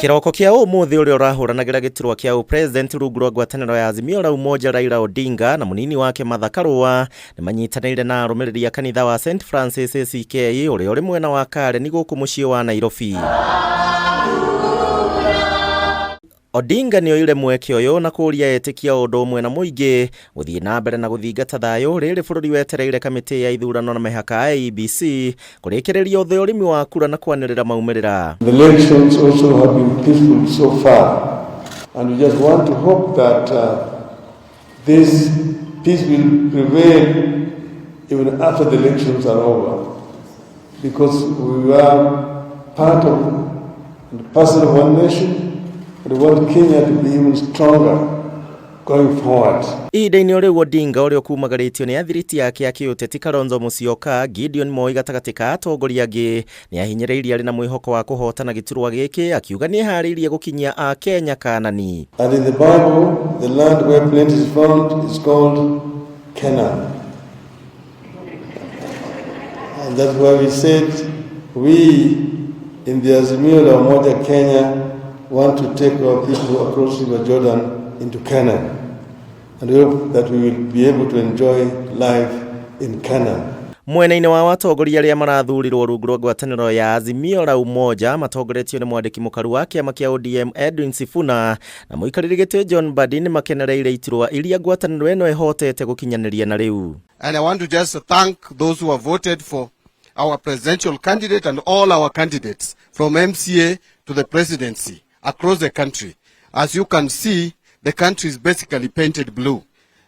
Kĩroko kĩa ũmũthĩ, ũrĩa ũrahũranagĩra gĩturwa kĩa ũpresident rungu rwa ngwatanĩro ya Azimio la Umoja Raila Odinga na mũnini wake Martha Karũa nĩ manyitanĩire na arũmĩrĩri a kanitha wa St Francis ACK ũrĩa ũrĩ mwena wa Karen gũkũ mũciĩ wa Nairobi. Odinga nĩ oire mweke ũyũ na kũũria etĩkia o ũndũ ũmwe na mũingĩ gũthiĩ na mbere na gũthingata thayũ rĩrĩ bũrũri wetereire kamĩtĩ ya ithurano na mĩhaka IEBC kũrĩkĩrĩria ũthũrimi wa kura na kwanĩrĩra maumĩrĩra. The elections also have been peaceful so far, and we just want to hope that this peace will prevail even after the elections are over, because we are part of and parcel of one nation, and we want Kenya to be even stronger going forward. Ihinda-inĩ o rĩu, Odinga ũrĩa ũkumagarĩtio nĩ athiriti yake ya kĩũteti Kalonzo Musyoka, Gideon Moi gatagatĩ ka atongoria angĩ, nĩ ahinyĩrĩirie arĩ na mwĩhoko wa kũhotana gĩturwa gĩkĩ, akiuga nĩ eharĩirie gũkinyia Akenya Kanani. And in the Bible, the land where plenty is found is called Canaan. And that's why we said we in the Azimio la Umoja Kenya want to take our people across River Jordan into Canaan. And we hope that we will be able to enjoy life in Canaan. Mwena-inĩ wa atongoria arĩa marathurirwo rungu rwa ngwatanĩro ya Azimio la Umoja matongoretio nĩ mwandĩki mũkaru wa kĩama kĩa ODM Edwin Sifuna na mũikarĩri gĩtĩ John Mbadi nĩ makenereire iturwa iria ngwatanĩro ĩno ĩhotete gũkinyanĩria na rĩu. And I want to just thank those who have voted for our presidential candidate and all our candidates from MCA to the presidency across the country. As you can see, the country is basically painted blue.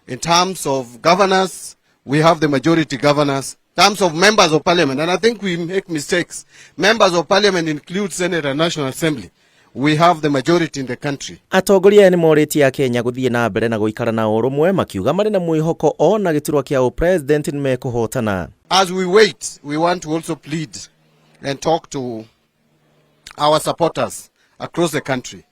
In terms of governors, we have the majority governors. In terms of members of parliament, and I think we make mistakes, members of parliament include Senate and National Assembly. We have the majority in the country. Atongoria aya nĩ morĩtie Akenya gũthiĩ na mbere na gũikara na ũrũmwe, makiuga marĩ na mwĩhoko ona gĩturwa kĩa ũpresident nĩ mekũhotana. As we wait, we want to also plead and talk to our supporters across the country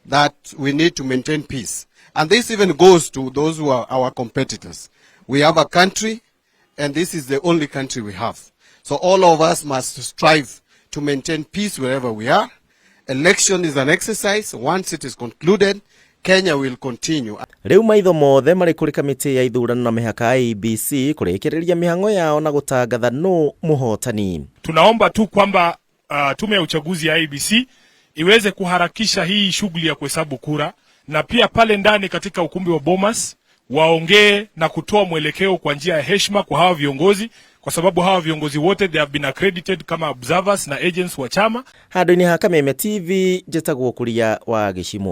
that we need to maintain peace. And this even goes to those who are our competitors. We have a country, and this is the only country we have. So all of us must strive to maintain peace wherever we are. Election is an exercise. Once it is concluded, Kenya will continue. Rĩu maitho mothe marĩ kũrĩ kamĩtĩ ya ithurano na mĩhaka IEBC kũrĩkĩrĩria mĩhang'o yao na gũtangatha nũ mũhotani. Tunaomba tu kwamba tume ya uchaguzi ya IEBC iweze kuharakisha hii shughuli ya kuhesabu kura, na pia pale ndani katika ukumbi wa Bomas waongee na kutoa mwelekeo kwa njia ya heshima kwa hawa viongozi, kwa sababu hawa viongozi wote, they have been accredited kama observers na agents wa chama. Handũ-inĩ ha Kameme TV, njĩtagwo Kuria wa Gĩcimũ.